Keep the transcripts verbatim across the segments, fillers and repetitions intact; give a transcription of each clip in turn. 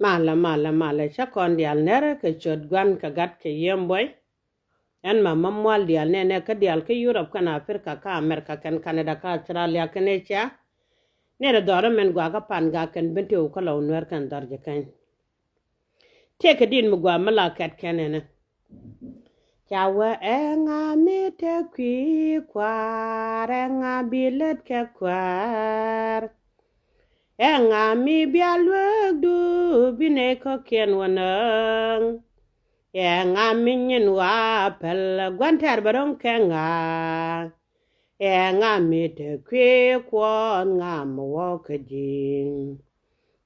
Malɛ, malɛ, malɛ, cä kɔn diaal nɛrɛ kɛ ciöt Gua̱n kɛ Gat kɛ Yiëë Buɔy. Ɛn ma ma mual diaal nɛnɛ kä diaal kä Yurop kɛn Aprika kä Amɛrika kɛn Kanada kä Australia kɛn Asia. Nɛrɛ dhɔrä mɛn gua kä Pangak kɛn Bentiu kä Lɔw Nuɛr kɛn dhɔr jɛ kɛn. Tëëkɛ di̱t mi gua mi la kɛt kɛn ɛnɛ. Ca wee ɛŋa mi te kui̱ kua̱r, ɛŋa bi lät kɛ kua̱r. Ɛŋa mi bia lueekdu bi nɛy kɔ̱kiɛn wä näŋ. Ɛŋa mi nyin wa päl gua̱n tɛ̈r bɛ ro̱ŋ kɛ ŋa. Ɛŋa mi te kui̱ kuɔn ŋa mi wä kä ji̱.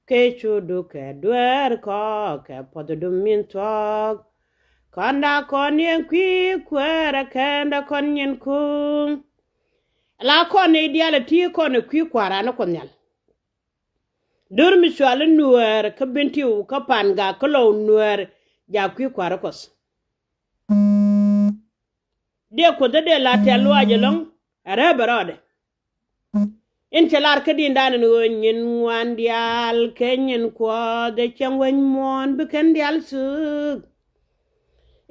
Kɛ cu dukɛ dueer kɔ kɛ puɔth dum min thuɔ̱k. Kɔn da kɔn yɛn kui̱ kuäär ɛ kɛn da kɔn nyin kuŋ. La kɔn ni diaal ɛ ti kɔn ɛ kui̱ kua̱r an ɛ Kuoth Nhial. Dur mi cual i̱ Nuäär kä Bentiu kä Pangak kä Lɔw Nuäär, ja kui̱ kua̱r ɛ Kuoth. Dee Kuoth dee la tɛ̈th lɔaac ɛlɔ̱ŋ ɛ rɛp ɛ rɔɔdɛ. In cɛ lar kä di̱i̱ndan ɛn ɣöö nyin ŋuan diaal kɛ nyin Kuɔth ɛ cäŋ wec muɔ̱ɔ̱n bi kɛn diaal thuk.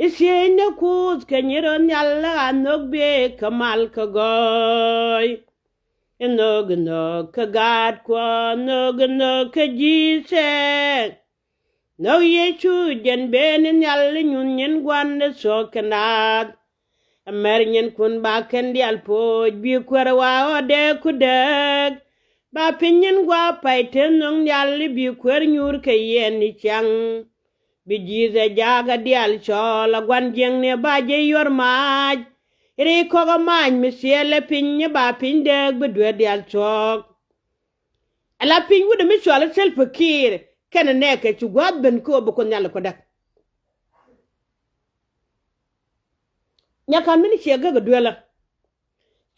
I̱ thiec ni Kuoth kɛ nyin rɔ nhial a nhök biek kä mal kä gɔɔy. Inhök, inhök kä Gaat Kuɔth, inhök, inhök kä Jesus. Inhök Yecu jɛn ben i̱ nhial i̱ nyuth nyin gua̱n i̱ thuɔ̱k kɛ naath. Ɛmɛr nyinkun ba kɛn diaal poc bi kuäär wa ɣɔ̱dɛ ku dääk. Ba piny nyin gua̱a̱ pay te nho̱ŋ nhial i̱ bi kuäär nyuur kɛ yɛn i̱ ciaŋ. Bi ji̱th ɛ jakä diaal cɔɔl a gua̱n jiäkni ba jɛ yuɔr maac. Ri kɔk a maac mi thiɛl ɛ piny i̱ ba piny dääk bi dueer diaal thuɔ̱k. Ala piny wut mi cual i̱ Salva Kiir kɛnɛ nɛɛkɛ ci gua̱a̱th ben kä ɣöö bi Kuoth Nhial i̱ Kuoth däk. Nyakan min ciɛ gäk i̱ duelä.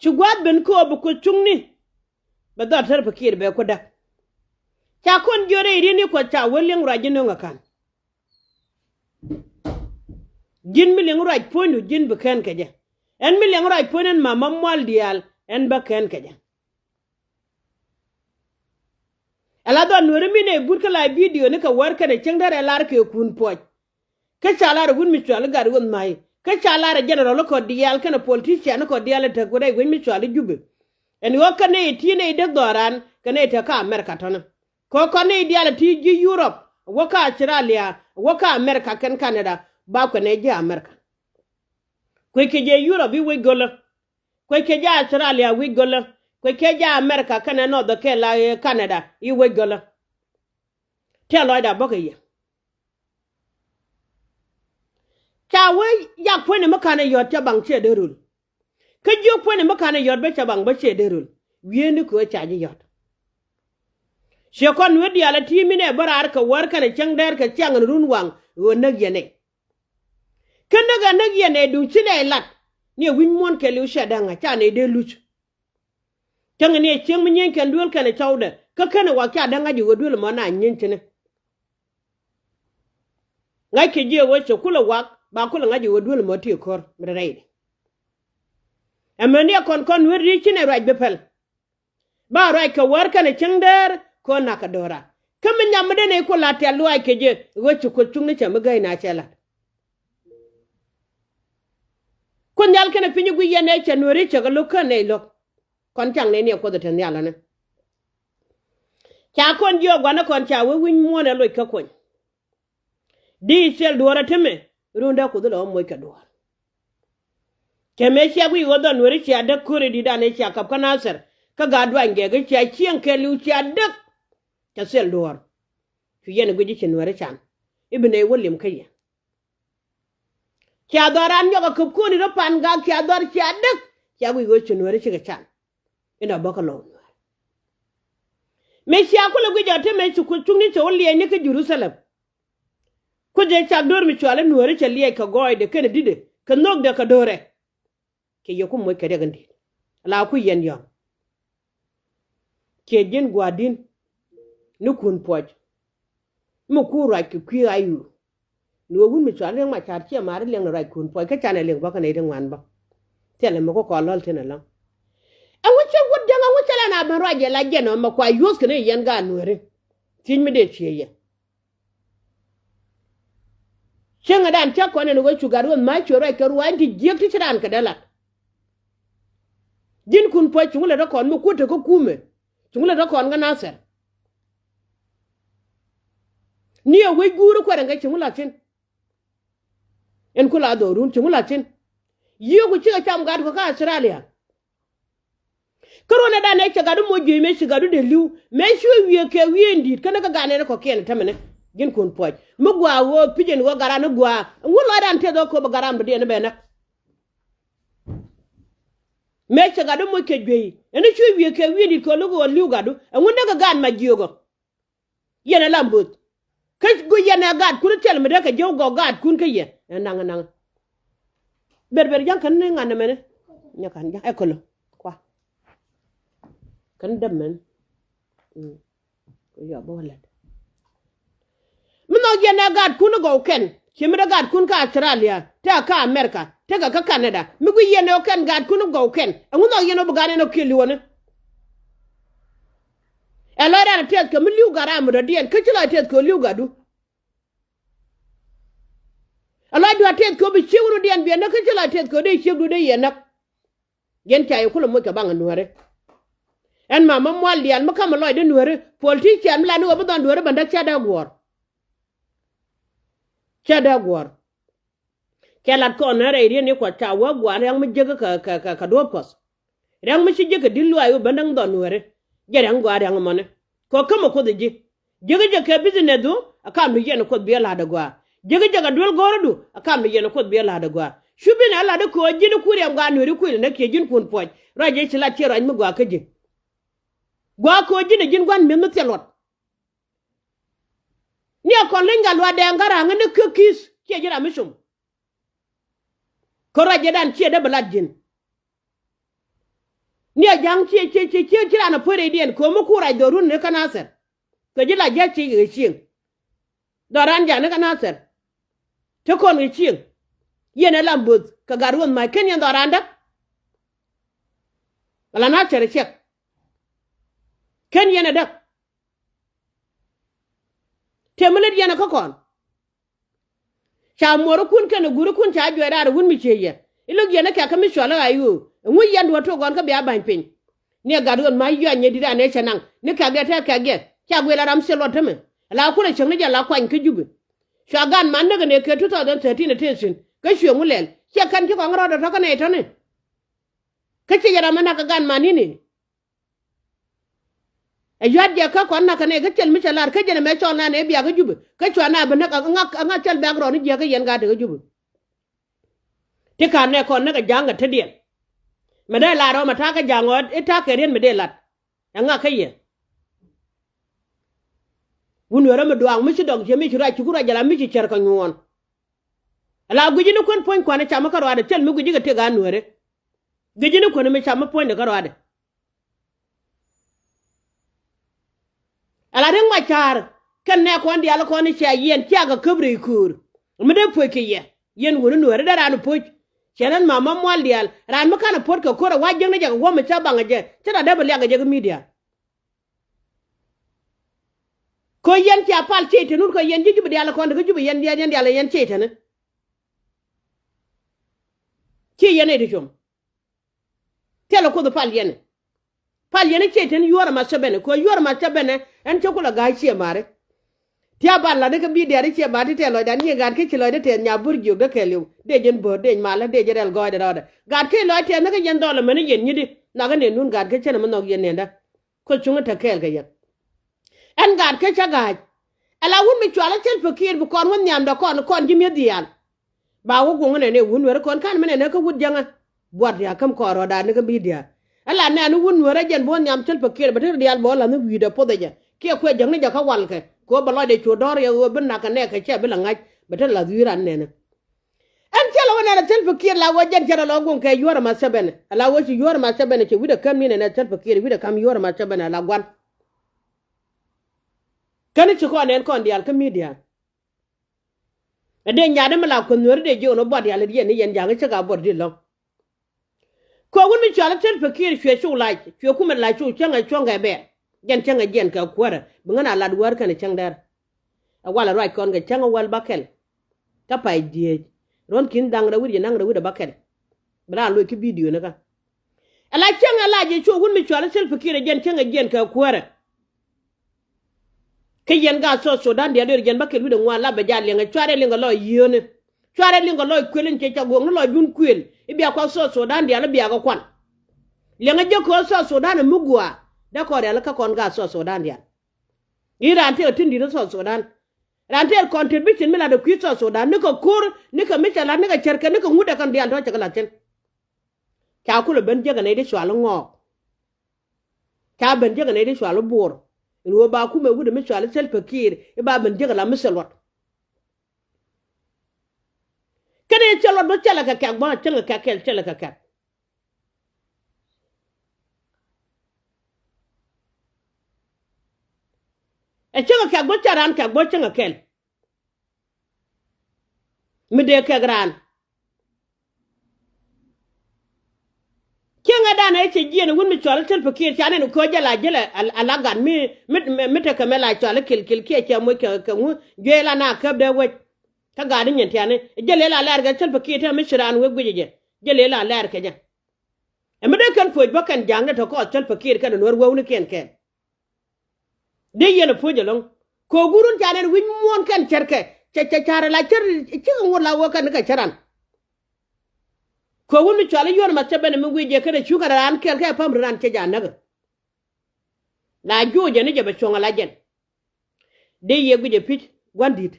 Ci gua̱a̱th ben kä ɣöö bi Kuoth cuŋni. Bɛ dhɔr Salva Kiir bɛ Kuoth däk. Ca kɔn jiöt rɛy ri̱n i̱ Kuɔth ca wee liɛŋ ruac ji̱ nöŋ ɛ ka̱n. Ji̱n mi liɛŋ ruac puɔ̱nydu ji̱n bi kɛn kɛ jɛ. Ɛn mi liɛŋ ruac puɔ̱ny ɛn ma ma mual diaal ɛn bä kɛn kɛ jɛ. Ɛ la dhɔr Nuääri mi nɛy but kä la bidio ni kɛ wäär kɛnɛ cieŋ derɛ lar kɛ kun puɔc. Kä ca lar ɛ wut mi cual i̱ Gatwec Ma̱a̱i. Kä ca lar ɛ general kɔ diaal kɛnɛ politician kɔ diaal ɛ tek wut ɛ wec mi cual i̱ Jubɛ. Ɛn ɣöö kä nɛy ti nɛy dek dhɔran kɛ nɛy tek kä America tɔ̱nä. Kɛ ɣöö kɔn nɛy diaal ɛ ti ji̱ Yurop, wä kä Australia, wä kä America kɛn Canada, ba kuɛ nɛy ji̱ America. Kuec kɛ jɛ Yurop i̱ wec gölä. Kuec kɛ jɛ Australia wi̱c gölä. Kuec kɛ jɛ America kɛnɛ North kɛ la, eh, Canada i̱ wec gölä. Tëë lɔcda bä kɛ yɛ. Ca wee yak puɔ̱nyni mi ka̱n ɛ yɔ̱t ca baŋ ciɛ dee röl. Kä jiök puɔ̱nyni mi ka̱n ɛ yɔ̱t bä ca baŋ bä ciɛ dee röl. Wi̱i̱ni kɛ ɣöö ca ji̱ yɔ̱t. Ciɛ kɔn wee diaal ɛ ti̱i̱ mi nɛ bä raar kɛ wäär kɛnɛ cäŋ dɛɛr kɛ ciaŋ ɛn run waŋ ɣöö näk yɛn ɛ. Kä näk ɛ näk yɛn ɛ duŋ ci nɛ lat. Ni ɛ wi̱c muɔ̱ɔ̱n kɛɛliw cɛ da̱ŋ ɛ ca nɛ dee luc. Cäŋ ni ɛ cieŋ mi nyieeny kɛn duel kɛnɛ cɔwdɛ kä kɛnɛ wak ca da̱ŋ ɛ ji̱ ɣöö duel ɛmɔ na nyieeny thi̱n ɛ. Ŋa̱ckɛ ji̱ ɛ ɣöö cɛ kulɛ wak ba kulɛ ŋa̱c ɛ ɣöö duel ɛmɔ ti ɛ ko̱r mi rɛydɛ. Ɛmɛ ni ɛ kɔn kɔn nueer ri̱i̱c ci nɛ ruac bi pɛl. Ba ruac kɛ wäär kɛnɛ cieŋ däär kɛ ɣöö nak kɛ do̱ra. Kä mi nyam mi dee nɛy ku la̱t tɛ̈th lɔaac kɛ jɛ ɣöö ci Kuoth cuŋni cɛ mi gäi na cɛ la̱t. Kuoth Nhial kɛnɛ piny i̱ guic yɛn ɛ cɛ nueeri cɛ kɛ lo̱k kä nɛy lo̱k. Kɔn caŋ nɛy ni ɛ Kuoth ɛ te nhial ɛnɛ. Ca kɔn jiök gua̱n ɛ kɔn ca wee wi̱c muɔ̱ɔ̱n ɛ loc kä kuɔny. Di thil duɔ̱ɔ̱r ɛ temɛ rundɛ Kuoth ilɛ ɣä moc kɛ duɔ̱ɔ̱r. Kɛ mëë cia guic ɣöö dhɔn nueeri cia däk ko̱ri di̱t an ëë cia kap kä Nathir kä gaat duany gɛɛk i̱ cia cieŋ kɛɛliw cia däk. Cɛ thil duɔ̱ɔ̱r. Cu yɛn ɛ guic i̱ ci nueeri can i̱ bi nɛy wä lim kä yɛ. Cia dhɔran nyɔk a käp ko̱ni rɔ Pangak cia dhɔr cia däk. Cia guic ɣöö ci nueeri cikɛ can. Inɔ bä kä Lɔw Nuäär. Mëë cia kulɛ guic ɔ te mëë ci Kuoth cuŋni cɛ wä liɛɛcni kä Jɛ-ru-tha-lɛm. Kuoth jɛ cak do̱r mi cual i̱ nueeri cɛ liɛɛc kɛ gɔɔydɛ kɛnɛ di̱tdɛ kɛ nhökdɛ kɛ do̱rɛ. Kɛ yɛ ku moc kɛ riɛk in di̱i̱t. La ku yɛn yɔ̱ŋ. Kiɛ ji̱n gua̱a̱r di̱n ni kun puɔc. Mi ku ruac kɛ kui̱ a yu. Ni wä wun mi cual Riek Machar ciɛ ma̱a̱ri liɛŋ ni ruac kun puɔc kä canɛ liɛŋ bä kä nɛy ti ŋuan bä. Thilɛ mi ku kɔn lɔ̱l tin ɛlɔ̱ŋ. Ɛŋu cä wut jäŋ ɛŋu cä lɛn a ben ruac yɛ la jɛn ɔ mɛ kua yuɔ̱th kɛ ni yɛn gaat nueeri. Thiec mi dee cië yɛ. Cieŋädan cä kɔn ɛn ɣöö cu Gatwec Mac cuɛ ruac kɛ ruac ti jiäk ti ci raan kɛ dee lat. Ji̱n Kun Puɔc cuŋ lät rɔ kɔn mi kuoth te kä kumɛ. Cuŋ lät rɔ kɔn kä Nathɛr. Ni ɛ wec guur kuɛrɛ ŋɛ cuŋ la̱th thi̱n. Ɛn ku la dhɔrun cuŋ la̱th thi̱n. Yiëëku cikɛ cam gat kɔ kä Australia. Kä ruɔ̱n ɛ dan ɛ cɛ gat moc juëc mëë ci gat dee li̱w mëë ci wiee kɛ wiee in di̱i̱t kɛn kä gat nɛn kɔ̱kiɛn tämɛnɛ. Ji̱n Kun Puɔc mi gua̱a̱ ɣöö pi̱c ɛn ɣöö gat ran ni gua̱a̱ ɛŋu lɔcdan tëth ɣöö köp ɛ gat ram dɔ̱diɛn ɛ bɛ näk. Mëë cɛ gatdu moc kɛ juey ɛn ci wiee kɛ wiee in di̱t kɛ lo̱k ɣöö li̱w gatdu ɛŋu näk ɛ gaat ma jiökɔ. Yɛn ɛ lam bo̱th kä guic yɛn ɛ gaatkun thil mi dee kɛ jiök gɔk gaatkun kä yɛ ɛ naŋ ɛ naŋ. Ber ber ja̱ŋ kän ni ŋa̱n ɛmɛni. Nyɛ ka̱n ja̱ŋ ɛ käl ɔ kua. Kän däm mɛn. Kɛ yɔ bä wä lät. Mi nhɔk yɛn ɛ gaatkun gɔw kɛn ci mi dee gaatkun kä Australia tekɛ kä America tekɛ kä Canada mi guic yɛn ɛ kɛn gaatkun gɔw kɛn ɛŋu nhɔk yɛn ɛ bi gaat ɛn ɛ kiɛ li̱wäni. Ɛ lɔcdan ɛ tɛth kɛ mi li̱w gat ram mi dɔ̱diɛn kä ci lɔc tɛth kɛ ɣöö li̱w gatdu. Ɛ lɔcdu ɛ tɛth kɛ ɣöö bi ciek wun dɔ̱diɛn biɛ näk kä ci lɔc tɛth kɛ ɣöö dee ciekdu dee yɛ näk. Yɛn ca yɛ kulɛ moc kɛ baŋ ɛ nuääri. Ɛn ma ma mual diaal mi ka̱m ɛ lɔcdä nuääri politician mi lat ni ɣöö bi dhɔn nuääri bändä cä dee guɔ̱ɔ̱r. Cä dee guɔ̱ɔ̱r. Cɛ lat kɔn ni rɛy riet ni kuɔth ca wä gua̱a̱r ria̱ŋ mi jiäk kä kä kä duɔ̱ɔ̱p puɔth. Ria̱ŋ mi ci jiäk kɛ di̱t luaac wä ben da̱ŋ dhɔn nuääri. Jɛ ria̱ŋ gɔaa ria̱ŋ ɛmɔni. Kɛ ɣöö kämɛ kuoth ɛ ji̱. Jiäk jɛ kɛ business du a kam du yɛn kuoth bi ɛ la̱t ɛ gɔaa. Jiäk jɛ kɛ duel go̱o̱rä du a kam du yɛn kuoth bi ɛ la̱t ɛ gɔaa. Cu bi nɛ la̱t ɛ köö ji̱n ku riɛm gɔaa nuääri kui̱l nɛ kiɛ ji̱n Kun Puɔc ruac jɛ ci lat ciɛ ruac mi gɔaa kä ji̱. Gɔaa köö ji̱n ɛ ji̱n gua̱n mi̱eth mi thil luɔt. Ni a kɔn leny gat luaat dɛɛŋ kä ra̱a̱ŋä ni kä ki̱th ciɛ ji̱ ram mi com. Kä ruac jɛ dan ciɛ dee bi lat ji̱n. Ni a ja̱ŋ ciɛ ciɛ ciɛ ciɛ ci raan a puɔ̱t rɛydiɛn kɛ ɣöö mi ku rac dhɔrun ni kä Nathɛr. Kɛ ji̱ la jia̱ ciɛ kɛ cieŋ. Dhɔran ja̱ ni kä Nathɛr. Te kɔn kɛ cieŋ. Yɛn ɛ lam bo̱th kɛ gat ruɔth mac ken yɛn dhɔran däk. Ala Nathɛr ɛ ciɛk. Ken yɛn ɛ däk. Tëë mi lät yɛn ɛ kä kɔn. Ca muɔrikun kɛnɛ gurikun ca juɛc raar ɛ wun mi cie yɛ. I̱ lo̱k yɛn ɛ kɛ̈k kä mi cuɔl ɛ ɣa̱c ɣöö ɛŋu yɛn duɔ̱ɔ̱r tok gɔ̱n kä bia ba̱ny piny. Ni ɛ gat ɣöö ma̱c yɔany ɛ di̱t anɛ cɛ naŋ ni kɛ̈kdiɛ tɛ̈ kɛ̈kdiɛ ca guiɛl a ram thil luɔt tämɛ. Ala kulɛ cäŋ ni jɛ la kuany kä Jubɛ. Cua gan man näk ɛ nɛ kɛ two thousand thirteen ɛ tëë thi̱n kä cuɛ ŋu lɛl ciɛ kɛn ci kɔŋ rɔɔdɛ tɔ̱ kä nɛy tɔ̱ni. Kä ciɛ jɛ ram ɛ nak kɛ gan man ni̱ni. Ɛ yua̱t jiɛk kä kɔn nakä nɛ kä thil mi cɛ lar kä jɛn ɛmɛ cɔl na nɛ bia kä Jubɛ kä cua na bi näk ɛ ŋa ɛ ŋa thil bɛ̈k rɔɔd ni jiɛk kä yɛn gaat ti kä Jubɛ. Ti ka̱n nɛ kɔn näk ɛ ja̱a̱ŋ kɛ tetdiɛn. Mɛ dee lar ɔ mɛ ta̱a̱ kä ja̱a̱ŋ ɔ i̱ ta̱a̱ kɛ riet mɛ dee lat. Ɛ ŋa kä yɛ. Wun nueerä mi duaak mi ci dɔŋ ciɛ mi ci ruac cuku ruac jɛ la mi ci cär kɛ nyuɔɔn. Ala guici ni kuän puɔ̱ny kua̱n ɛ cam kä ruaadɛ thil mi guici kɛ tëk a nueeri. Guici ni kuän mi cam mi puɔ̱nydɛ kä ruaadɛ. Ala riŋ ma ca̱a̱r kɛn nɛ kɔn diaal kɔn i̱ cia yiɛn cia kɛ käp rɛy köör. Mi dee puɔ̱c kɛ yɛ yɛn wuni nueeri dee raan puɔ̱c. Cɛ nɛn ma ma mual diaal raan mi ka̱n ɛ puɔ̱t kɛ ko̱r ɛ wa̱c jiäkni jɛ kɛ guɔ̱m ɛ cä baŋ ɛ jɛ cä raan dee bi liak ɛ jɛ kä midia. Kö yɛn cia pal ciey teni wut kö yɛn ji̱ Jubɛ diaal kɔn ti kä Jubɛ yɛn diaal yɛn diaal yɛn ciey teni. Ci yɛn ɛ ti com. Thilɛ kuoth pal yɛn. Pal yɛn ciey teni yuɔr ma cä benɛ kö yuɔr ma cä benɛ. Ɛn cä kulɛ ga̱a̱c ciɛ mari. Tia bal lat ni kä bi diaal ciɛ mari ti tɛth lɔcdan nyiɛ gaat kä ci lɔcdä tɛth nya bur jiök dä kɛɛliw dee jɛn bo̱o̱r dee malä dee jɛ rɛl gɔɔydɛ rɔɔdɛ. Gaat kä lɔc tɛth ni kä yɛn dhɔl ɛmɛni yɛn nyi̱di. Nhɔakä nɛn nun gaat kä cän ɛmɛ nhɔk yɛn nɛn dä. Kuoth cuŋä te kɛɛl kɛ yɛ. Ɛn gaat kä cä ga̱a̱c. Ala wut mi cual ɛ Salva Kiir bi kɔn wä nhiamdɛ kɔn kɔn ji̱ mi̱eth diaal. Ba wä guŋä nɛn ɛ wut nueeri kɔn ka̱n mi nɛn ɛ kä wut jäŋä. Buɔt ria̱a̱k käm kɔn rɔɔdan ni kä midia. Ala nɛn wut nueeri jɛn bi wä nhiam Salva Kiir bɛ te diaal bɛ wä la̱th ni wi̱i̱dɛ poth ɛ jɛ kiɛ kuɛ jäŋni jɛ kä walkɛ kɛ ɣöö bɛ lɔcdɛ cu dɔ̱r yɛ ɣöö bi nak kɛ nɛɛkɛ cɛ bi la ŋa̱c bɛ te la̱th wi̱i̱ ran nɛnɛ. Ɛn cä lɛ wä nɛn ɛ Salva Kiir la wä jɛn cɛ rɔ lɔ guŋ kɛ yuɔ̱r ɛ ma cä benɛ ala wä ci yuɔ̱r ɛ ma cä benɛ cɛ wi̱cdɛ käm ni nɛn ɛ Salva Kiir wi̱cdɛ ka̱m yuɔ̱r ɛ ma cä benɛ ala gua̱n. Käni ci kɔn nɛn kɔn diaal kä midia. Ɛ dee nyaatdä mi la kuänh nueeri dee jiök ni buɔt diaal i̱ yɛn ni yɛn ja̱ŋ i̱ cä ka buɔt di̱t lɔ̱ŋ. Kɛ wun mi cual i̱ Salva Kiir cuɛ cuk lac cuɛ kumɛ lac cuk cäŋɛ cuɔ̱ŋkɛ bɛɛr. Jɛn cäŋɛ jiɛn kɛ kuäärä bi ŋän a lat wäär kɛnɛ cäŋ dɛr. Ɛ walɛ ruac kɔn kɛ cäŋɛ wäl bäkɛl. Kä pay dhieec. Ruɔ̱n ki̱n da̱ŋ rɛw wi̱cdɛ naŋ rɛw wi̱cdɛ bäkɛl. Bi raan loc kä bidio ni kä. Ala cäŋ ala jɛ cu wut mi cual i̱ Salva Kiir ɛ jɛn cäŋ ɛ jiɛn kɛ kuäärɛ. Kä yɛn gaat South Sudan diaal duer jɛn bäkɛl wi̱cdɛ ŋuan la bɛ jal liɛŋɛ cuarɛ liŋ kɛ lɔc yiööni. Cuarɛ liŋ kɛ lɔc kuël in cɛ ca guɔ̱ŋ ni lɔc jun kuël i̱ bia kuath South Sudan diaal i̱ bia kɛ kuan. Liɛŋɛ jɛ köö South Sudan ɛ mi gua̱a̱ dee kɔn rial kä kɔn gaat South Sudan diaal. I̱ raan tëë tin di̱t ni South Sudan. Raan tëë contribution mi lat ɛ kui̱ South Sudan ni kɛ ko̱r ni kɛ mi cɛ lat ni kɛ cärkɛ ni kɛ ŋut ɛ kɛn diaal tɔ̱ cɛ kɛ la̱th thi̱n. Ca kulɛ ben jiäk ɛ nɛy ti cual i̱ ŋɔɔk. Ca ben jiäk ɛ nɛy ti cual i̱ buɔr. In ɣöö ba kumɛ wut ɛ mi cual i̱ Salva Kiir i̱ ba ben jiäk ɛ la mi thil luɔt. Kɛn i̱ thil luɔt bä thilɛ kɛ kɛk bä cäŋ ɛ kɛk kɛl thilɛ kɛ kɛk. Ɛ cäŋ ɛ kɛk bä cä raan kɛk bä cäŋ ɛ kɛl. Mi dee kɛk raan. Cieŋɛ danɛ cɛ jiɛn wun mi cual i̱ Salva Kiir ca nɛn köö jɛ la jälɛ a la gat mi mi mi tekɛ mɛ la cual i̱ Kiir Kiir kiɛ cɛ moc kɛ kɛ ŋu juey la na käp dee wec. Kä gat i̱ nyin tiani jälɛ la lɛɛr kɛ Salva Kiir te mi ci raan wek guic jɛ jälɛ la lɛɛr kɛ jɛ. Ɛ mi dee kɛn puɔc bä kɛn ja̱a̱ŋdɛ tɔ kɔɔth Salva Kiir kɛn nuɔ̱r wewnikiɛn kɛn. Dee yɛn ɛ puɔ̱c ɛlɔ̱ŋ. Kɛ ɣöö guurun ca nɛn wi̱c muɔ̱ɔ̱n kɛn cärkɛ cɛ cɛ ca̱r ala cär. Cikɛ ŋot la wä kɛn ni kɛ cäran. Kɛ ɣöö wun mi cual i̱ yuɔ̱ɔ̱n math cä ben ɛ mi wi̱i̱ jɛ kɛn ɛ cukɛ raan kɛl kɛ ɛ päm ri raan cɛ ja̱a̱n näk. La juucɛ ni jɛ bɛ cuɔ̱ŋ ala jɛn. Dee yɛ guic ɛ pi̱c gua̱n di̱t.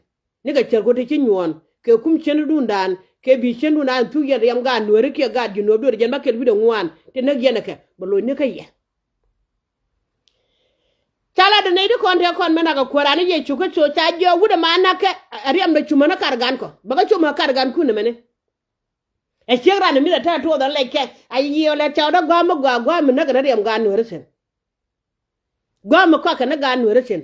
Nikɛ cärku ti ci nyuɔɔn kɛ kum ciendun dan kɛ bi̱i̱ ciendun an thuk yɛn riɛm gaat nuääri kiɛ gaat ji̱ nuɔɔp dueeri jɛn bäkɛl wi̱cdɛ ŋuan ti näk yɛn ɛ kɛ bɛ loc ni kä yɛ. Ca la dee nɛy ti kɔn tëë kɔn mi nak ɛ kuäär an i̱ Yecu Kritho ca jiɔk wut ɛma nak kɛ ɛ riɛmdɛ cumän ɛ kar gan kɔ bɛ kä cumä ɛ kar gan kun ɛmɛni. Ɛ ciek ran ɛ mi̱th ɛ tɛ̈ tuɔɔth ɛ lɛc kɛ a yiëë ɛ lɛt cawdä gɔ̱a̱m mi gɔaa gɔ̱a̱m mi näk ɛ ni riɛm gaat nuääri thi̱n. Gɔ̱a̱m mi kɔakɛ ni gaat nuääri thi̱n.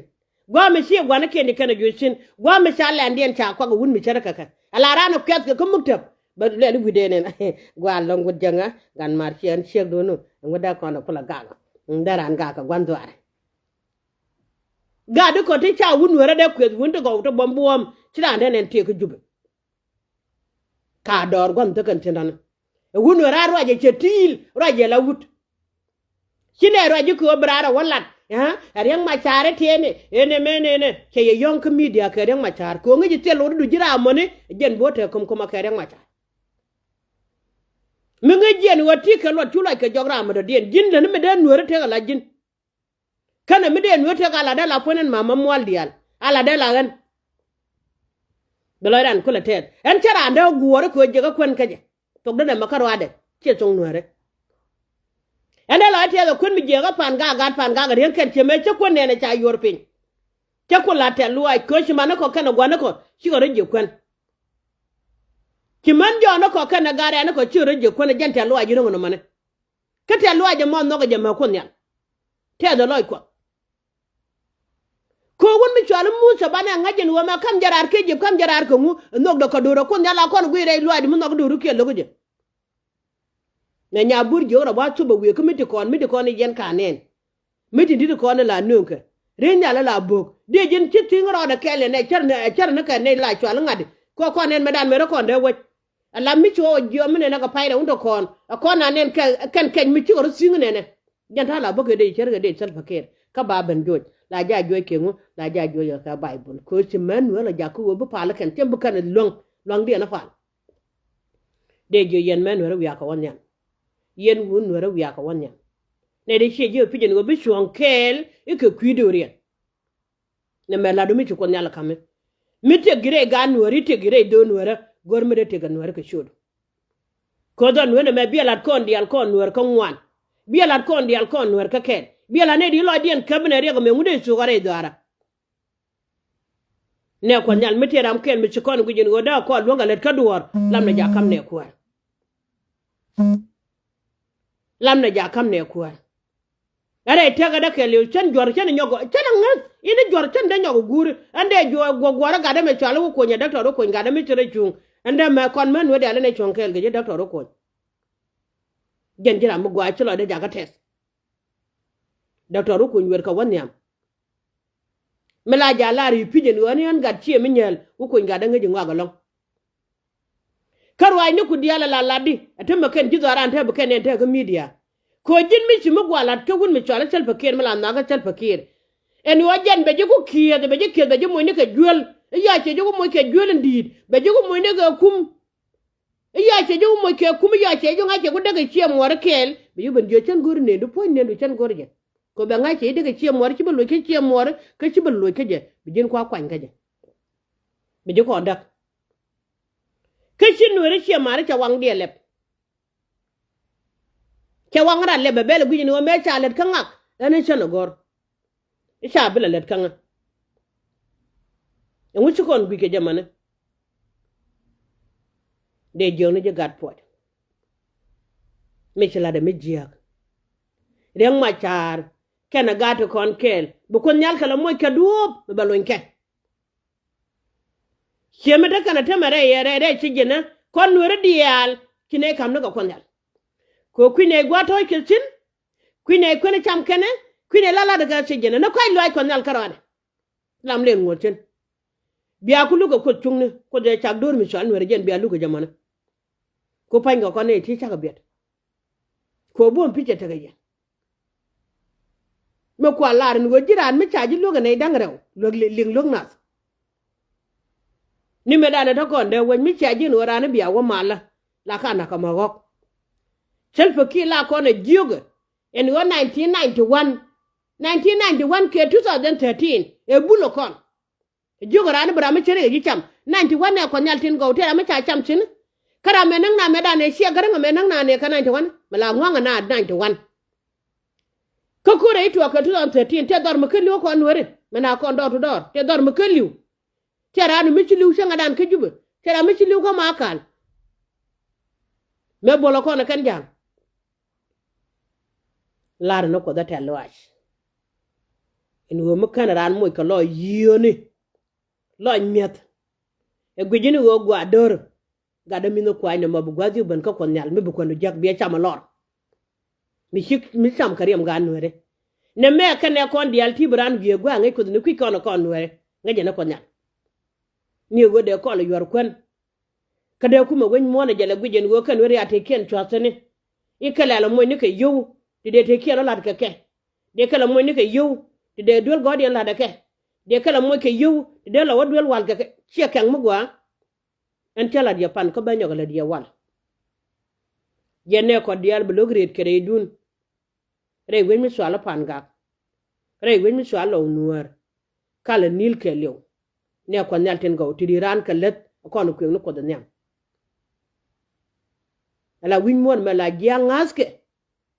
Gua̱a̱ mi ciɛ gua̱nikiɛn ti kɛn ɛ juɔc thi̱n gua̱a̱ mi ca lɛndiɛn ca kuak ɛ wut mi cärä kɛ kɛ ala raan ɛ kuɛth kɛ kä muktäp. Bɛ luɛl i̱ wi̱cdɛn ɛn gua̱a̱r lɔ̱ŋ wut jäŋä gan ma̱a̱r ciɛ ɛn ciekdun nu ɛn wut dee kɔn ɛ kulɛ gak. Dee raan gak kɛ gua̱n dhuaarɛ. Gat di kɔn ti ca wut nuäärä dee kuɛth wun ti gɔw ti buɔ̱m buɔ̱ɔ̱m ci raan dee nɛn tiek kä Jubɛ. Ka dɔɔr gua̱n thikɛn tin rani ɛ wut nuäärä ruacɛ cɛ ti̱i̱l ruacɛ la wut. Ci nɛ ruac ji̱ kɛ ɣöö bi raar ɛ wä lat ɛ riäŋ macaar ɛ tiɛɛni ɛn ɛmɛ ɛn ɛnɛ cɛ yɛ yɔ̱ŋ kä midia kɛ riäŋ macaar kɛ ɣöö ŋäc ji̱ thil luɔt i̱du ji̱ raam mɔni. Jiɛn bo̱o̱ tɛk käm käm a kɛ riäŋ macaar. Mi ŋäc jiɛn ɣöö ti kɛ luɔt cu luac kɛ jɔk raam mi dɔ̱diɛn ji̱n läni mi dee nuäärä tëk ala ji̱n. Känɛ mi dee nuäärä tëk ala dee la puɔ̱n ɛn mama mual diaal ala dee la ɣän. Bi lɔc ran kulɛ tɛth ɛn cä raan dee guɔ̱ɔ̱ri kɛ ɣöö jiɛk ɛ kuän kä jɛ. Thok dee nɛmɛ kä ruaadɛ ciɛ thok nuäärä. Ɛn dee lɔc tɛth ɛ kuän mi jiɛk ɛ pan gak gat pan gak ɛ riäŋ kɛn ciɛ mëë cä kuän nɛɛnɛ ca yuɔr piny. Cä kuän la tɛth luaac kɛ ɣöö ci mani kɔ kɛnɛ gua̱ni kɔ cikɛ rɔ jiɛk kuän. Ci män jɔɔni kɔ kɛnɛ gat rɛɛni kɔ cikɛ rɔ jiɛk kuän ɛ jɛn tɛth luaac ji̱ ro̱ŋ ɛn ɔmɔni. Kä tɛth luaac ɛmɔ nhɔkɛ jɛ mɛ kuoth nhial. Tɛth ɛ lɔc kuɔth. Kɛ wun mi cual i̱ Muthɛ banɛ ŋa̱c ɛn ɣöö mɛ ka̱m jɛ raar kɛ Egypt ka̱m jɛ raar kɛ ŋu ɛ nhökdɛ kɛ do̱r ɛ kuoth nhial a kɔn guic rɛy luaacdu mi nhɔk do̱r kiɛ lo̱k jɛ. Nɛ nya bur jiök rɔ wa thop ɛ wiee kä mi ti kɔn mi ti kɔn i̱ yɛn ka nɛn. Mi ti di̱t kɔn i̱ la nööŋkɛ ri̱c nhial i̱ la bo̱o̱k dee ji̱n ci thi̱ŋ rɔɔdɛ kɛɛl nɛ cär ni kɛ nɛy la cual i̱ ŋa̱t i̱ kɛ kɔn nɛn mɛ dan mɛ rɔ kɔn dee wec. Ala mi ci ɣɔw a jiɔam mi nɛn a kɛ pay rɛw wundɛ kɔn ɛ kɔn a nɛn kɛn kɛc mi cikɛ rɔ thi̱ŋ nɛnɛ. Jɛn ta̱a̱ la bä kɛ dee cär kɛ dee Salva Kiir kä ba ben juɔc la ja juɔc kɛ ŋu la ja juɔc kɛ Baibol kɛ ci män nuäär la jakä ɣöö bi pal kɛn cɛ bi kɛn luäŋ luaŋdiɛn a pal. Dee jiɔ yɛn män nuäär wiakä wä nhiam. Yɛn wun nuäär wiakä wä nhiam. Nɛ dee ciɛ jiɛ pi̱c ɛn ɣöö bi cuɔ̱ɔ̱ŋ kɛɛl i̱ kɛ kui̱ do̱riɛn. Nɛ mɛ latdu mi ci kuoth nhial ka̱mi. Mi tëk gi̱ rɛy gaat nuääri tëk gi̱ rɛy döör nuäärä go̱r mi dee tëk ɛ nuäärä kɛ ciötdu. Ko̱dhɔn nuäärä mɛ biɛ lat kɔn diaal kɔn nuäär kä ŋuan. Biɛ lat kɔn diaal kɔn nuäär kä kɛl biɛ lat nɛy di lɔcdiɛn käp nɛ riɛk ɛmɛ ŋut dee thok a rɛy dhɔaarä. Nɛ kuɔth nhial mi tëë ram kɛl mi ci kɔn guic in ɣöö dee kɔn luäŋ kɛ lät kä duɔ̱ɔ̱r. Lam nɛ ja̱ ka̱m nɛ kuäär. Lam nɛ ja̱ ka̱m nɛ kuäär. Ɛ rɛy tëkädä kɛɛliw cän juɔ̱r cän nyɔk cän ŋäth in juɔ̱r cän dee nyɔk guuri. Ɛn dee juɔ̱r guɔ̱r guɔ̱r ɛ gatdä mɛ cɔal i̱ wä kuɔny ɛ däktɔr i̱ kuɔny gatdä mi ci rɛy cuŋ. Ɛn dee mɛ kɔn män wee diaal in ɛ cuɔ̱ŋ kɛɛl kɛ ji̱ däktɔr i̱ kuɔny. Jɛn ji̱ ram mi gua̱a̱c ci lɔcdä jakä tɛth. Däktɔr i̱ kuɔny wër kɛ wä nhiam. Mi la ja̱ lar i̱ pi̱c ɛn ɣöö ni ɣän gat ciɛ mi nyääl wä kuɔny gatdä ŋäc i̱ ŋɔak ɛlɔ̱ŋ. Kä ruaacniku diaal ala latdi a te mɛ kɛn ji̱ dhɔaaran te bi kɛn ɛn te kä midia. Kɛ ɣöö ji̱n mi ci mi gua̱a̱ la̱t kä wut mi cɔal i̱ Salva Kiir mi la nhɔakä Salva Kiir. Ɛn ɣöö jɛn bɛ ji̱ ku kiɛth, bɛ ji̱ kiɛth, bɛ ji̱ moc ni kɛ juël. I̱ ya ciɛ ji̱ ku moc kɛ juël in di̱i̱t, bɛ ji̱ ku moc ni kɛ kum. I̱ ya ciɛ ji̱ ku moc kɛ kum, i̱ ya ciɛ ji̱ ŋa̱c ciɛ ku däk kɛ ciɛ muɔɔr kɛɛl, bɛ ji̱ ben jiö cän go̱r nëëdu puɔ̱ny nëëdu cän go̱r jɛ. Kɛ bɛ ŋa̱c ciɛ ji̱ däk kɛ ciɛ muɔɔr, ci bɛ loc kä ciɛ muɔɔr, kä ci bɛ loc kä jɛ, bi ji̱n kua kuany kä jɛ. Bi ji̱ kɔn däk. Kä ci nueeri ciɛ ma̱a̱ri cɛ waŋ diɛ lɛp. Cɛ waŋ rat lɛp bɛ bɛl guic ni ɣöö mëë ca lät kä ŋak ɛn cän ɛ gɔ̱r. I̱ ca bi lɛ lät kä ŋä. Ɛŋu ci kɔn guic kɛ jɛ mäni? Dee jiökni ji̱ gat puɔc. Mi ci la̱tdɛ mi jiääk. Riɛk Macar kɛnɛ gat ti kɔn kɛɛl bi Kuoth Nhial kɛ lɛ moc kɛ duɔ̱ɔ̱p mi bɛ lony kɛ. Ciɛ mi te kɛnɛ temɛ rɛy ɛ rɛy rɛy ci ji̱nä kɔn nueeri diaal ci nɛy ka̱m ni kɛ Kuɔth Nhial. Kɛ kui̱ nɛy gua̱a̱th tɔ̱ɔ̱c kɛ thi̱n, kui̱ nɛy kuɛn cam kɛnɛ, kui̱ nɛy la la̱t kɛ ci ji̱nä ni kɔc luaac Kuɔth Nhial kärɔadɛ. Lam lëë ŋuɔ̱t thi̱n. Bia ku lukɛ Kuoth cuŋni, Kuoth ɛ cak do̱r mi cɔal nueeri jɛn bia lukɛ jɛ mäni. Ku pa̱nykɛ kɔn nɛy ti cakɛ biɛt. Kɛ buɔ̱m pi̱cɛ tekɛ yɛ. Mi kua lar in ɣöö ji̱ raan mi ca ji̱ luäk ɛ nɛy da̱ŋ rɛw luäk li-, liŋ luäk nath. Ni mëë danɛ tɔ̱ kɔn dee wec mi cia ji̱ in ɣöö raan i̱ bia wä malä la ka nakä ma ɣɔ̱k. Salva Kiir la kɔn ɛ jiökɛ in ɣöö nineteen ninety-one, nineteen ninety-one kɛ two thousand thirteen ɛ bul ɛ kɔn. Jiök raan i̱ bi ram mi ceri kɛ ji̱ cam. Ninety one ɛ Kuɔth Nhial tin gɔw tëë ram mi ca cam cini. Kä ram mɛ näk na mɛ dan ɛ ciɛ gäräŋ mɛ näk na nɛ kä ninety one mɛ la ŋuaŋ na ninety one. Kä ko̱rɛ i̱ tuɔɔk kɛ two thousand thirteen tëë dhɔr mi kä li̱w kɔn nueri mɛ na kɔn dɔɔr tu dɔɔr tëë dhɔr mi kä li̱w. Tëë ram mi ci li̱w cäŋ adan kä Jubɛ tëë ram mi ci li̱w kä Makal. Mɛ buɔlɔ kɔn ɛ kɛn ja̱a̱ŋ. Lar ni Kuoth ɛ tɛ̈th lɔaac. In ɣöö mi kän raan moc kɛ lɔc yiööni. Lɔc mi̱eth. Ɛ guic in ɣöö gua̱a̱ döör. Gat dämi̱th ni kua̱a̱cnɛ mɔ bi gua̱a̱th yio̱k ben kä Kuɔth Nhial mi bi kuänu jäk bi ɛ cam ɛ lɔr. Mi ci mi cam kɛ riɛm gaat nueeri. Nɛ mɛ kɛnɛ kɔn diaal ti bi raan guiëë gua̱a̱ ŋäc Kuoth ni kui̱c kɔn ɛ kɔn nueeri ŋäc jɛ ni Kuɔth Nhial. Ni ɣöö dee kɔl ɛ yuɔr kuän. Kä dee kumɛ wec muɔ̱ɔ̱n ɛ jɛ lɛ guic ɛn ɣöö kɛn weri a tekiɛn cua̱thäni. I̱ kɛ lɛl ɛ moc ni kɛ yio̱w ti dee tekiɛn ɔ la̱t kɛ kɛ. Dee kɛ lɛ moc ni kɛ yio̱w ti dee duel gɔ̱ɔ̱diɛn la̱t ɛ kɛ. Dee kɛ lɛ moc kɛ yio̱w ti dee lɔ wä duel wal kɛ kɛ ciɛ kɛŋ mi gua̱a̱. Ɛn cä la̱t yɛ pan kä bä nyɔk ɛ lät yɛ wal. Yɛn nɛ kɔt diaal bi lo̱k riet kɛ rɛydun. Rɛy wec mi cual i̱ Pan Gak. Rɛy wec mi cual Lɔw Nuäär. Kalɛ ni̱i̱l kɛɛliw. Nɛ Kuɔth Nhial tin gɔw ti di raan kɛ läth kɔn kuëŋ ni Kuoth nhiam. Ala wi̱c muɔ̱ɔ̱n mɛ la jiaŋ ŋa̱thkɛ.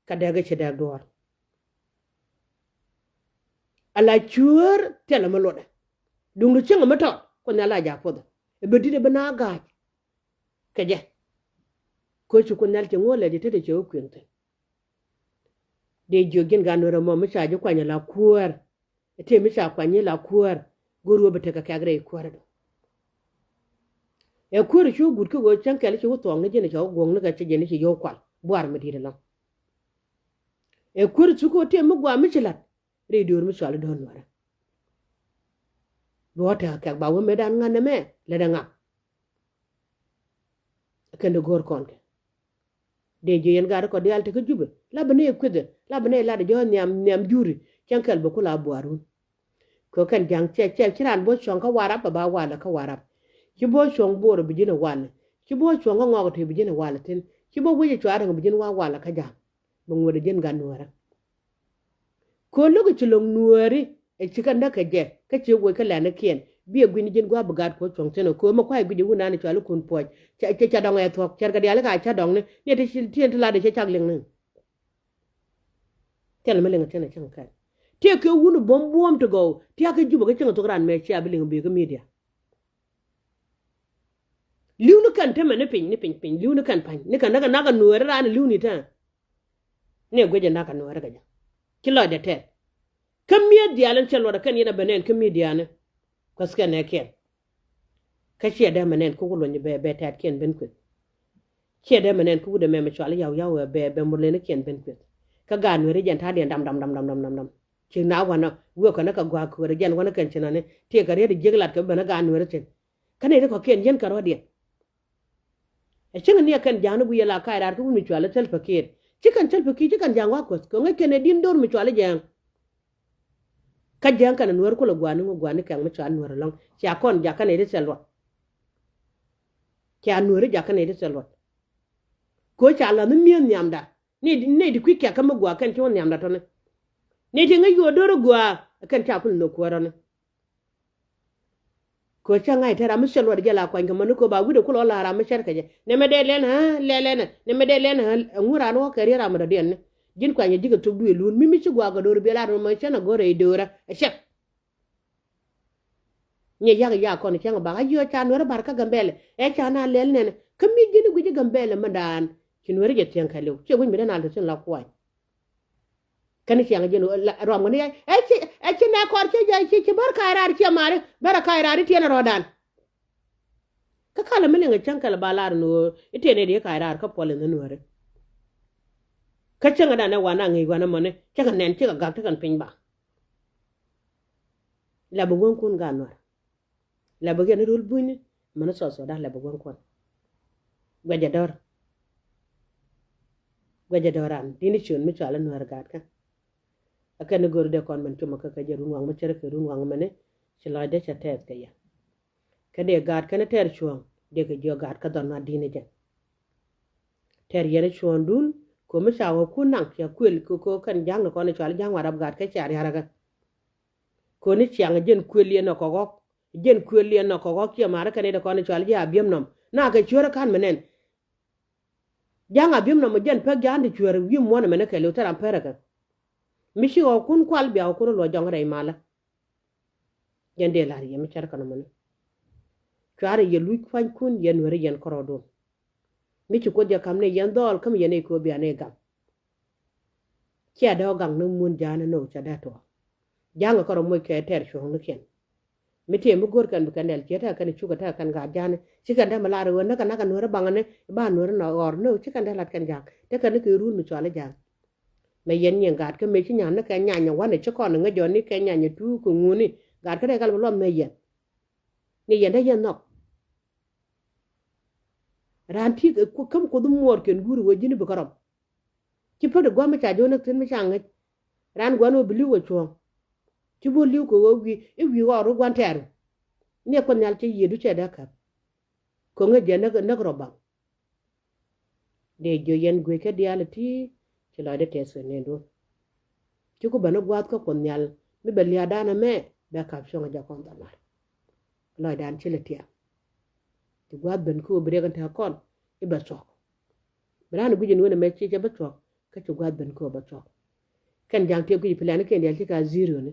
Kä dɛɛk ɛ ci dɛɛk duɔ̱ɔ̱r. Ala cuäär thilɛ mi luɔtdɛ. Duŋdu cieŋ mi tɔt Kuoth Nhial la jaak puɔth ɛ bɛ di̱t ɛ bi na ga̱a̱c. Kɛ jɛ. Kä ci Kuoth Nhial ci ŋuɔ̱ɔ̱n lɛ jɛ tetdɛ cɛ wä kuëŋ thi̱n. Dee jiök ji̱n gan nuɛr ɛmɔ mi ca ji̱ kuany ala kuäär. Ɛ tëë mi ca kuany i̱ la kuäär go̱o̱r ɣöö bi tekɛ kɛ̈k rɛy kuäärä dɔ. Ɛ kuäärä cu gut kä ɣöö cäŋ kɛl ci wä thuɔ̱ɔ̱ŋ ni ji̱n cɛ wä guɔ̱ŋ ni kɛ ci ji̱n ci yio̱w kual buar mi di̱i̱t ɛlɔ̱ŋ. Ɛ kuäärä cu kä ɣöö tëë mi gua̱a̱ mi ci la̱t rɛy döör mi cual i̱ döör nuäärä. Bi wä tekɛ kɛ̈k ba wä mëëdan ŋa̱n nɛmɛ lätdɛ ŋa̱k. Kɛn di go̱o̱r kɔn kɛ. Dee jiö yɛn gaat kɔ diaal tekä Jubɛ la bi ni ɛ kuethɛ la bi ni ɛ lat ɛ jɔ̱ɔ̱n nhiam nhiam juri cäŋ kɛl bɛ ku la buaarun. Kɛ kɛn ja̱ŋ cɛ cɛ ci raan bo̱o̱c cuɔ̱ŋ kä Warap bɛ ba walɛ kä Warap. Ci bo̱o̱c cuɔ̱ŋ Bo̱o̱r bi ji̱n ɛ walɛ. Ci bo̱o̱c cuɔ̱ŋ kä Ŋɔɔk ti bi ji̱n ɛ walɛ thi̱n. Ci bo̱o̱c wec ɛ cuarɛ bi ji̱n wa walɛ kä ja̱a̱ŋ. Bɛ ŋuɔ̱t ɛ ji̱n gat nuäärä. Kɛ ɣöö lo̱k ci lo̱ŋ nuääri ɛ ci kɛ näk kɛ jɛ kä ci woc kä lɛ̈nikiɛn. Biɛ gui̱ni ji̱n gua̱a̱p bi gaat kuɔth cuɔ̱ŋ thi̱n ɛ köö mi kua̱c gui̱c i̱ wun nani cɔal i̱ kun puɔ̱c. Cɛ cɛ cɛ dɔ̱ŋ ɛ thuɔ̱k cɛr kɛ diaal i̱ ka cä dɔ̱ŋni ni ti ci ti ti lat i̱ cɛ cak liŋni. Thilɛ mi liŋ thi̱n ɛ cäŋ kɛn. Tiɛ kɛ wun buɔ̱m buɔ̱ɔ̱m ti gɔw tia̱k kä Jubɛ kä cäŋ thuɔ̱k ran mɛ cia bi liŋ bi kä midia. Li̱w ni kɛn temɛ ni piny ni piny piny li̱w ni kɛn pa̱ny ni kɛn näk kɛ näk kɛ nueeri raan li̱w ni tɛn. Ni guic ɛ nak kɛ nuäärä kɛ jɛ ci lɔcdɛ tɛth. Kä mi̱eth diaal in cɛ luɔt ɛ kɛn yɛn ɛ bɛ nɛn kä mi̱diani. Kuäth kɛn nɛ kiɛn. Kä ciɛ dee mɛ nɛn kä wä luɔ̱ny bɛ bɛ tɛ̈tkiɛn ben kueth. Ciɛ dee mɛ nɛn kä wut ɛmɛ mɛ cual yaw yaw ɛ bɛ bɛ murlenikiɛn ben kueth. Kä gaat nuäärä jɛn ta̱a̱diɛn dam dam dam dam dam dam. Ci na wanɛ wëë kɔnɛ kɛ gua̱a̱k kuäärä jɛn wanɛ kɛn ci nani tiɛ kɛ riet jiäk lat kɛ bɛ nɛ gaat nuäärä thi̱n. Kä nɛy ti kɔ̱kiɛn yɛn kɛ ruɔ̱diɛn. Ɛ cäŋ ni ɛ kɛn ja̱a̱ŋ ni guic ɛ la ka̱a̱c raar kä wut mi cuali Salva Kiir. Ci kɛn Salva Kiir, ci kɛn ja̱a̱ŋ wa kuäth kɛ ŋäc kɛn ɛ di̱n do̱r mi cuali Jiɛɛŋ. Kä Jiɛɛŋ kɛn ɛ Nuäär kulɛ gua̱a̱ni ŋu gua̱a̱ni kɛn mi cuali Nuäär ɛlɔ̱ŋ. Cia kɔn jakä nɛy ti thil luɔt. Cia Nuääri jakä nɛy ti thil luɔt. Kɛ ɣöö ca la̱th ni mi̱eth nhiamda. Nɛy, nɛy ti kui̱ kiakä mi gua̱a̱ kɛn ci wä nhiamda tɔ̱ni. Nɛy ti ŋäc yuɔɔr do̱r i̱ gua̱a̱ kɛn ca kulɛ nhök kuäär tɔ̱ni. Kɛ ɣöö cä ŋa̱c te ram mi cɛ luɔt jɛ la kuany kɛ mäni kɛ ɣöö ba wi̱cdɛ kulɛ ɣä la ram mi cär kɛ jɛ. Nɛmɛ dee lɛn ɣä lɛ lɛnɛ, nɛmɛ dee lɛn ɣä. Ɛŋu raan wä kɛ riet ram mi dɔ̱diɛn ni? Ji̱n kuany ɛ ji̱ kɛ thok duëë luun mi mi ci gua̱a̱ kɛ do̱r biɛ lar mɛ cä nɛ go̱r ɛ i̱ do̱rä ɛ cɛk. Nyɛ yak ya kɔn cäŋ bak a jiɔ ca Nuäri bar kä Gambɛlɛ. Ɛ ca na lɛl nɛnɛ kä mi ji̱n i̱ guic i̱ Gambɛlɛ mi daan. Ci Nuäri jɛ thiäŋ kɛ liw ciɛ guic mi dee na lɛ thi̱n la kuany. Kɛn ciaŋ ji̱n ruam kɛn ɛ ci ɛ ci nɛ kɔr ci jɛ ci ci bär ka̱a̱c raar ciɛ mari bär ka̱a̱c raar i̱ tiɛn rɔɔdan. Kä kalɛ mi liŋ ɛ cäŋ kɛl ba lar ni ɣöö i̱ tiɛn ɛ di ka̱a̱c raar kä puɔl in ni Nuäri. Kä cäŋ ɛ dan ɛ wan a ŋi̱i̱c wan ɛ mäni cä kɛ nɛn cikɛ gak ti kɛn piny ba. Lɛ bi wäŋkun gaat Nuäär. Lɛ bi gɛn ni rul bunyni mäni South Sudan lɛ bi wäŋkun. Guɛcɛ dɔ̱r. Guɛcɛ dɔ̱ran di̱t ni ciöt mi cual i̱ Nuäär gaatkä. Ɛ kɛn ni go̱r dee kɔn mɛn cumä kä kɛ jɛ run waŋ mi cärä kɛ run waŋ mɛni ci lɔcdɛ cɛ tɛth kɛ yɛ. Kä dee gaat kɛn tɛɛr cuɔ̱ɔ̱ŋ dee kɛ jiök gaat kä dhɔn na di̱t ni jɛ. Tɛɛr yɛn cuɔ̱ɔ̱ŋdun ko̱ mi ca ɣɔ̱kun naŋ cɛ kuël kɛ ko̱ kɛn ja̱ŋ ni kɔn i̱ cual i̱ ja̱ŋ warap gaat kä cia ria̱rakä. Ko̱ni ciaŋ jɛn kuël yɛn nɔ kɔk ɣɔ̱k. Jɛn kuël yɛn nɔ kɔk ɣɔ̱k ciɛ ma̱rä kɛn i̱ dee kɔn i̱ cual i̱ ji̱ Abiɛm nɔm na kɛ cuäärä ka̱n mi nɛn. Ja̱ŋ Abiɛm nɔm jɛn pek ja̱a̱n ti cuäär wi̱i̱ muɔ̱n ɛmɛnɛ kɛ li̱w thil ram pɛrɛ kɛ. Mi ci ɣɔ̱kun kual bia ɣɔ̱kun luɔc jɔŋ rɛy malä. Jɛn dee la̱r yɛ mi cär kɛn ɛmɔni. Cuarɛ yɛ luc kuanykun yɛ Nuäri yɛn kärɔɔdun. Mi ci Kuoth jɛ ka̱m ni yɛn dhɔɔl kä mi yɛn nɛy kööb bia nɛy gam. Cia dee ɣä gaŋ ni mun ja̱a̱n ni nööŋ ca dee tuɔɔk. Ja̱a̱ŋ kärɔ̱ moc kɛ tɛɛr cuɔ̱ɔ̱ŋnikiɛn. Mi tëë mi go̱r kɛn bi kɛn dɛl ciɛ tekɛ kɛn cukɛ tekɛ kɛn gaat ja̱a̱ni ci kɛn te mi lar i̱ ɣöö näkɛ näkɛ Nuäri baŋäni ba Nuäri nɔ ɣɔr nööŋ ci kɛn te lat kɛn ja̱a̱ŋ te kɛn ni kɛ run mi cuali ja̱a̱ŋ. Mɛ yɛn nyiɛn gaat kä mëë ci nyan ni kɛ nyanyɛ wanɛ ci kɔn ŋäc jɔni kɛ nyanyɛ tuuk kɛ ŋuni gaat kä dee kɛl bi luɔth mɛ yɛn. Ni yɛn dee yɛn nhɔk. Raan ti käm Kuoth muɔɔr kɛn guuri wee ji̱n i̱ bi kärɔm. Ci pät i̱ gua̱a̱m mi ca ji̱ wä näk thi̱n mi ca ŋäc. Raan gua̱n wä bi li̱w wä cuɔ̱ɔ̱ŋ. Ci bi wä li̱w kɛ wä wi̱i̱ i̱ wi̱i̱ ɣɔɔr wä gua̱n tɛɛru. Ni ɛ Kuoth Nhial cɛ yiëëdu cɛ dee käp. Kɛ ŋäc jɛ näk näk rɔ baŋ. Dee jiö yɛn guic kä diaal iti ci lɔcdɛ tɛth kɛ nɛn duɔ̱n. Ci ku ben i̱ gua̱a̱th kä Kuoth Nhial mi bɛ lia̱a̱dan ɛmɛ bɛ ka̱p cuɔ̱ŋ a jɛ kɔn dhɔl lar. Lɔcdan ci lɛ tiam. Ci gua̱a̱th ben kä ɣöö bi riɛk in te kɔn i̱ bɛ thuɔ̱k. Bi raan i̱ guic in wen ɛmɛ ci cɛ bä thuɔ̱k kä ci gua̱a̱th ben kä ɣöö bä thuɔ̱k. Kɛn ja̱ŋ tiɛp guic i̱ plan i̱ kɛn diaal ci ka zero ni.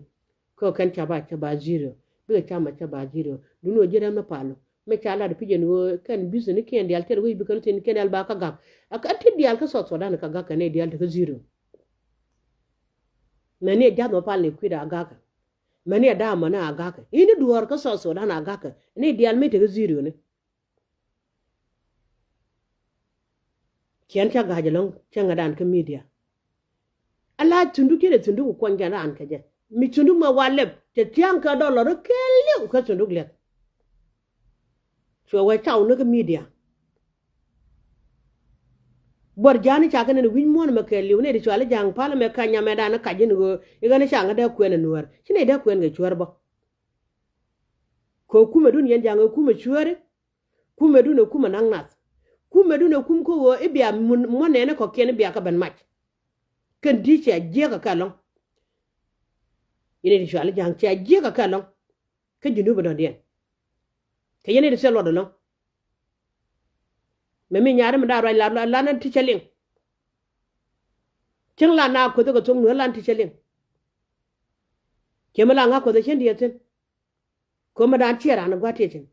Kä kɛn ca ba ca ba zero bikɛ ca ma ca ba zero. Duni wä ji̱ rɛm ni pal mi ca lat pi̱c ɛn ɣöö kɛn business ni kiɛn diaal tɛr wec bi kɛn thin kiɛn diaal ba kä gak. A kɛn ti diaal kä South Sudan kä gak kɛn nɛy diaal ti kä zero. Mɛni ɛ ja̱th ma pal ni kui̱da a gak. Mɛni ɛ da̱a̱ mɔni a gak. Ini duɔ̱ɔ̱r kä South Sudan a gak. Nɛy diaal mi ti kä zero ni. Ciɛn ca ga̱a̱c ɛlɔ̱ŋ cä ŋädan kä media. Ala thundu kiɛ thundu ku kuɔny kɛn raan kɛ jɛ mi thundu mɛ wa lɛp cɛ tia̱a̱ŋ kɛ dɔlɔr kɛɛliw kɛ thundu liɛth. Cuɛ wee caw ni kä media. Buɔr ja̱a̱ni ca kɛ nɛn wi̱c muɔ̱ɔ̱n mɛ kɛɛliw ni ti cuali ja̱a̱ŋ pal mɛ ka̱ny nyamɛ dan kac in ɣöö i̱ ɣän i̱ ca ŋä dee kuɛn ɛ nuäär ci nɛy dee kuɛn kɛ cuäär bä. Kɛ kumɛ dun yɛn ja̱a̱ŋ ɛ kumɛ cuääri. Kumɛ dun ɛ kumɛ naŋ nath. Kumɛ dun ɛ kum kä ɣöö i̱ bia muɔ̱n nɛɛni kɔ̱kiɛn i̱ bia kɛ ben mac. Kɛn di̱ cia jiäkä kɛ ɛlɔ̱ŋ. Yɛn i̱ ti cuali ja̱a̱ŋ cia jiäkä kɛ ɛlɔ̱ŋ. Kä ji̱ nup ɛ dɔ̱diɛn kɛ yɛn i̱ ti thil luɔt ɛlɔ̱ŋ. Mɛ mi nyaari mi da̱a̱ ruac la lan ti cä liŋ. Cäŋ la na kuoth kɛ thok nuäär lan ti cä liŋ. Ciɛ mi la ŋa̱ kuoth ɛ cien diɛ thi̱n. Ko̱mɛ dan ciɛ ran gua̱t tiecin.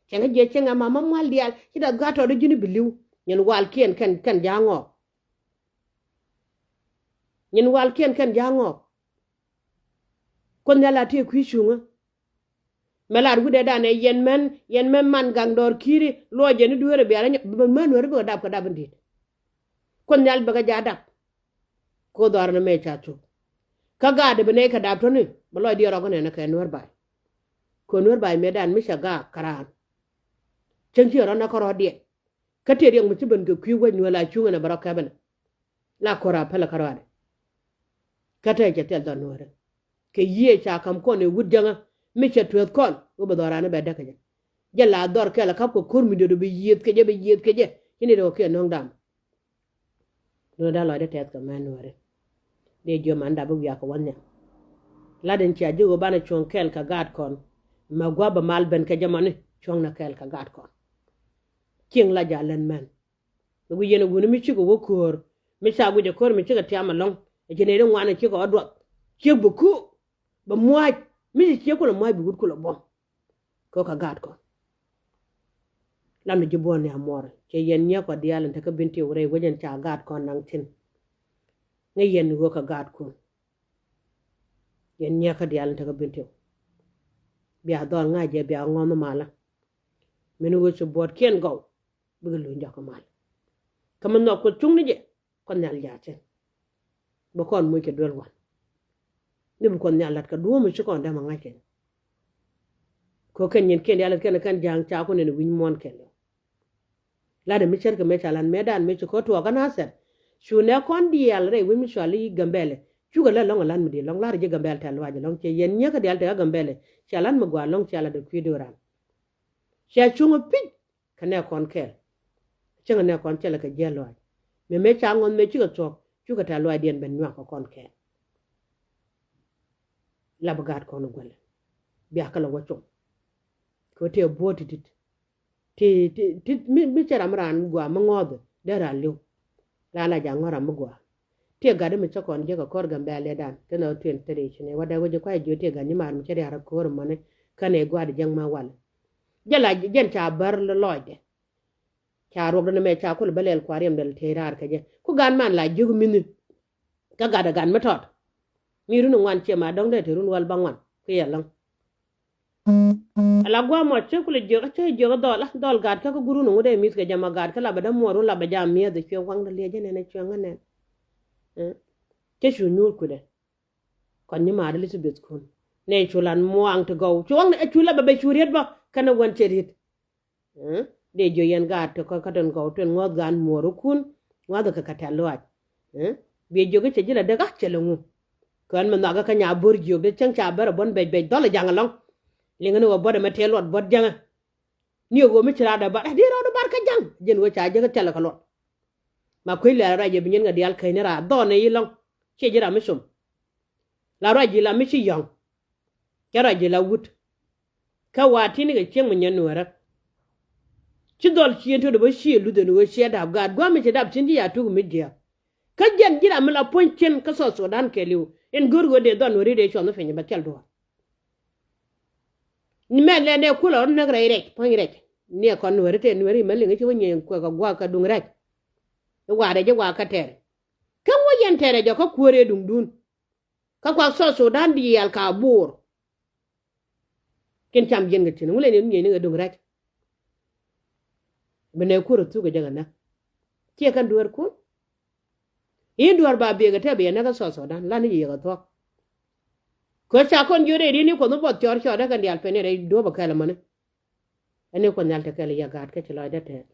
Cɛŋ jiɛ cɛŋ ama ma mual diaal ci da gua̱t tɔt ji̱n bi li̱w. Nyin wal kiɛn kɛn kɛn ja̱a̱ŋ ŋɔɔk. Nyin wal kiɛn kɛn ja̱a̱ŋ ŋɔɔk. Kuoth nhial a tiɛ kui̱ cuŋä. Mɛ lar wi̱dɛ dan ɛ yɛn mɛn yɛn mɛn man gaŋ dɔɔr ki̱i̱ri luɔc jɛ ni dueerɛ bial mɛn weri bikɛ dap kɛ dap in di̱i̱t. Kuoth nhial bikɛ ja̱a̱ dap. Ko̱ dhɔaar ni mɛ ca thuk. Kä gaat bi nɛy kɛ dap tɔ̱ni bɛ lɔcdiɛn rɔk inɛn kɛ nuäär ba̱a̱y. Kɛ nuäär ba̱a̱y mëëdan mi cɛ gaak kɛ raan. Cäŋ ci rɔ̱ näk kärɔ̱diɛn. Kä tëë riɛk mi ci ben kɛ kui̱ wec Nuäär la cuŋ ɛn ɛ bɛ rɔ kɛpɛ nɛ. La ko̱r a pälɛ kä rɔaadɛ. Kä tëë cɛ thil dhɔr Nuäärä. Kɛ yiëë ca ka̱m kɔn ɛ wut jäŋä mi cɛ tueeth kɔn wä bɛ dhɔr an ɛ bɛ däk kɛ jɛ. Jɛ la dhɔr kɛl ɛ ka̱p kɛ ko̱r mi dödö bi yiëëth kɛ jɛ, bi yiëëth kɛ jɛ. Ci ni rɛ wä kiɛ nɔ̱ŋ dam. Duundɛ da̱ŋ lɔcdä tɛth kɛ mɛn Nuääri. Dee jiö man dap bi wiak kɛ wä nhiam. Lat in cia ji̱ ɣöö banɛ cuɔ̱ŋ kɛɛl kɛ gaat kɔn. Mɛ gua̱a̱p bɛ mal ben kɛ jɛ mɔni cuɔ̱ŋnɛ kɛɛl kɛ gaat kɔn. Cieŋ la ja̱ lät mɛn. Bɛ guic yɛn ɛ wuni mi cikɛ wä köör. Mi ca guic ɛ köör mi cikɛ tiam ɛlɔ̱ŋ. Ɛ ci nɛy ti ŋuan ɛ cikɛ ɣä duɔth. Ciek bi ku. Bɛ mua̱a̱c. Mi ci ciek kulɛ mua̱a̱c bi wut kulɛ buɔ̱m. Kɛ ɣöö kɛ gaat kɔn. Lam ni ji̱ buɔ̱n ni amuɔr cɛ yɛn nyiäk kɔ diaal in tekä bin tiw rɛy wecɛn ca gaat kɔn naŋ thi̱n. Ŋäc yɛn ɣöö kɛ gaatkun. Yɛn nyiäk kä diaal in tekä bin tiw. Bia dhɔl ŋa̱c jɛ bia ŋɔ̱n malä. Min ɣöö ci buɔ̱tkiɛn gɔw bikɛ luny jɔk kɛ mal. Kä mi nhɔk Kuoth cuŋni jɛ. Kuɔth Nhial jaathin. Bɛ kɔn moc kɛ duel wan. Ni bi Kuɔth Nhial lat kɛ duɔ̱ɔ̱m mi ci kɔn dämɛ ŋa̱c kɛn. Kɛ kɛn nyin kiɛn diaal kɛn kɛn ja̱a̱ŋ ca kun ɛn wi̱ny muɔ̱ɔ̱n kɛn lɛ. Lat ɛn mi cär kɛ mëë ca lat mëëdan mëë ci kɔ tuɔɔk kä Nathɛr. Cu nɛ kɔn diaal rɛy wi̱ny mi cɔal i̱ Gambɛlɛ. Cukɛ lɛ lɔ̱ŋ ɛ lat mi di̱i̱t lɔ̱ŋ lar ji̱ Gambɛlɛ tɛ̈th luac ɛlɔ̱ŋ cɛ yɛn nyiäkä diaal tɛ̈th kä Gambɛlɛ. Ca lat mi gɔaa lɔ̱ŋ ca lat ɛ kui̱ do̱ran. Cɛ cuŋ ɛ pi̱c. Kä nɛ kɔn kɛɛl. Cäŋ nɛ kɔn cɛ lɛ kɛ jiɛl luaac. Mëë mëë ca ŋɔth mëë cikɛ thuɔ̱k cukɛ tɛ̈th luaacdiɛn ben nyuak kɛ kɔn kɛɛl. Lapɛ gaat kɔn guɛlɛ. Bia kä lɛ wä com. Kɛ tëë buɔ̱ɔ̱t ti dit. Ti ti ti mi mi cɛ ram raan gua mi ŋɔth dee raan li̱w. La la ja̱ ŋɔ̱r ram mi gua. Tiɛ gat mi cä kɔn jiäk ɛ kɔr Gambɛlɛ dan kɛn ɔ twenty three ci ni wä dee wä ji̱ kuay jiö tiɛ gat nyi maar mi cä riaar ɛ ko̱r mɔni. Kɛn ɛ gua̱a̱r di jiäk ma wal. Jɛ la jɛn ca bär lɔcdɛ. Ca ruɔk dɔ̱ni mɛ ca kul bä lɛl kua̱r yɛm dɛl tëë raar kɛ jɛ ku gan man la jiök mi̱ni. Kä gat ɛ gat mi tɔt. Mi run ŋuan ciɛ ma dɔ̱ŋ dee te run wäl bä ŋuan kuiɛ lɔ̱ŋ. Ala gua̱a̱ mɔ cä kulɛ jiök cä jiök dhɔl a dhɔl gat kä kä gurun ŋut ɛ mi̱th kɛ jɛ ma gat kä la bɛ dämuɔɔr run la bɛ jam mi̱eth cuɛ waŋdɛ liɛc jɛ nɛn ɛ cuɛ ŋä nɛn. Cä cu nyuur kudɛ. Kɔn nyi maat Elizabeth kun nɛ cu lan muaŋ ti gɔw cu waŋdɛ ɛ cu la bɛ bɛ cu riet bä kɛn ɛ wän cɛ riet. Dee jiök yɛn gaat ti kɔn kä tin gɔw tin ŋuɔth gaan muɔɔrikun ŋuathɛ kɛ kɛ tɛ̈th luaac. Biɛ jiök i̱ cɛ ji̱ la dek a cɛ lɛ ŋu. Kään mi nhɔakä kä nya bo̱r jiök dee cäŋ ca bär a buɔ̱n bɛc bɛc dhɔl a ja̱ŋ ɛlɔ̱ŋ. Liŋä ni ɣöö buɔ̱t ɛmɛ tëë luɔt buɔ̱t ja̱ŋä. Ni ɣöö mi ci raadɛ bar ɛ dee rɔɔdɛ bar kä ja̱ŋ ji̱n ɣöö ca jiäk thilɛ kɛ luɔt. Ma kuec lɛl a ruac jɛ bi nyin kɛ diaal käc ni raar dhɔɔnɛ i̱ lɔ̱ŋ. Ciɛ ji̱ ram mi com. La ruac ji̱ la mi ci yɔ̱ŋ. Cä ruac ji̱ la wut. Kä wa̱a̱ ti̱n kɛ cieŋ mi nyɛ nuäärä. Ci dhɔl ciëën tɔ̱ dee bä ciëë luth ɛn ɣöö ciɛ dap gaat gua̱a̱m mi ci dap ti̱n ci ya tuk mi jiääk. Kä jɛn ji̱ ram mi la puɔ̱ny cien kä South Sudan kɛɛliw in go̱r ɣöö dee dhɔl nuääri dee cuɔth mi piny bɛ kɛl duɔ̱ɔ̱r. Ni mɛn lɛ nɛ kulɛ rɔ näk rɛy rɛc puɔ̱ny rɛc. Ni ɛ kɔn nuääri tëë nuääri mɛ liŋ i̱ ci wä nyieny kuɛ kɛ gua̱a̱k kɛ duŋ rɛc. I̱ wa̱a̱ rɛc i̱ wa̱a̱ kä tɛɛrɛ. Kä wä yɛn tɛɛrɛ jɔkä kuäär ëë duŋdun. Kä kuak South Sudan diaal ka Bor. Kin cam jiɛn kɛ cin ŋulɛ ni nyieeni kɛ duŋ rɛc. Bi nɛ kuäär thuk kɛ jɛ kɛ näk. Ciɛ kɛn dueerkun. I̱ dueer ba biɛk kɛ tɛ bi yɛ näk kä South Sudan lan ni jiɛ kɛ thuɔ̱k. Kɛ ca kɔn jiöt rɛy ri̱n i̱ kuɔth mi buɔth cɔɔr cɔɔr dee kɛn diaal pɛn i̱ rɛy duɔ̱ɔ̱p ɛ kɛl ɛmɔni. Ɛn i̱ kuɔth nhial te kɛl i̱ yɛ gaat kä ci lɔcdä tɛɛth.